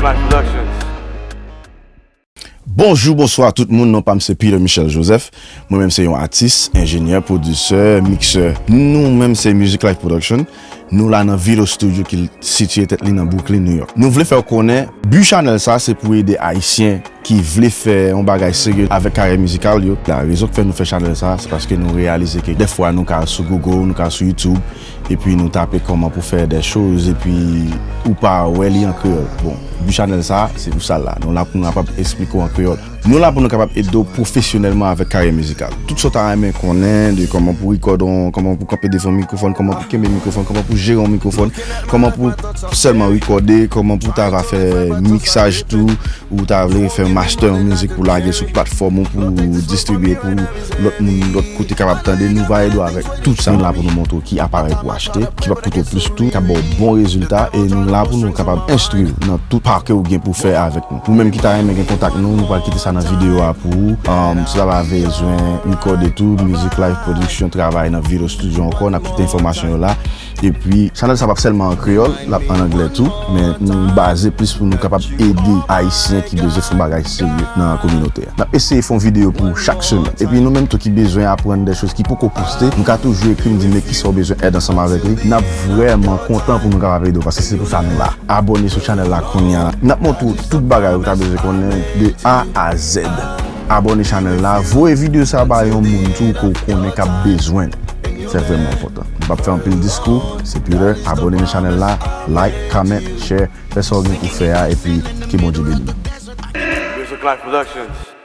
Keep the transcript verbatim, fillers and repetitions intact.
Productions. Bonjou, bonswa tout moun, non pa m se Peter Michel Joseph. Mwen menm se yon atis, enjenyè, pwodisè, miksè. Nou menm se Music Life Production. Nou la nan Vito Studio ki sitiye tèt li nan Brooklyn, New York. Nou vle fè w konnen, bi chanèl sa se pou ede Ayisyen ki vle fè yon bagay serye avèk karyè mizikal yo. La rezon k fè nou fè chanèl sa, se paske nou reyalize ke dèfwa nou ka al sou Google, nou ka al sou YouTube, epi nou tape kòman pou fè des choses, epi ou pa wè li an kreyòl. Bon, bi chanèl sa, se pou sa l la. Nou la pou nou kapab esplike w an kreyòl. Nou la pou nou kapab ede w pwofesyonèlman avèk karyè mizikal. Tout sa w ta renmen konnen de kòman pou rekòd on, kòman pou kanpe devan mikwofòn, kòman pou kenbe mikwofòn, kòman pou jere yon mikwofòn, kòman pou sèlman rekòde, kòman pou ta va fè miksaj tou, ou ta vle fè master yon mizik pou lage sou platfòm ou pou distribye pou lòt moun, lòt kote kapab tande, nou va ede w avèk tout sa. Nou la pou nou montre w ki aparèy pou achte, ki p ap koute w plis tou, k ap ba w bon rezilta, e nou la pou nou kapab enstwi w nan tout pa ke w gen pou fè avèk nou. Ou menm ki ta renmen gen kontak nou, nou pral kite sa nan videyo a pou ou. Um, si w ta va bezwen rekòde tou, Music Life Production travay nan Vito Studio ankò, n ap kite enfòmasyon yo la. Epi, chanèl sa p ap sèlman an kreyòl, l ap an anglè tou, men nou baze plis pou nou kapab ede Ayisyen ki bezwen fè yon bagay serye nan kominote a. N ap eseye fè yon videyo pou ou chak semèn. Epi nou menm tou ki bezwen aprann de choz ki poko poste, nou ka toujou ekri m di m men kisa w bezwen èd ansanm avèk li. N ap vrèman kontan pou nou kapab ede w, paske se pou sa nou la. Abòne sou chanèl la kounye a. N ap montre w tout bagay ou ta bezwen konnen de A a Z. Abòne chanèl la, voye videyo sa ba yon moun tou ke w konnen k ap bezwen l. Se vrèman enpòtan. M p ap fè anpil diskou, se Peter, abòne nan chanèl la, like, comment, share, fè sa w gen pou fè a, epi ke Bondye beni nou. Music Life Productions.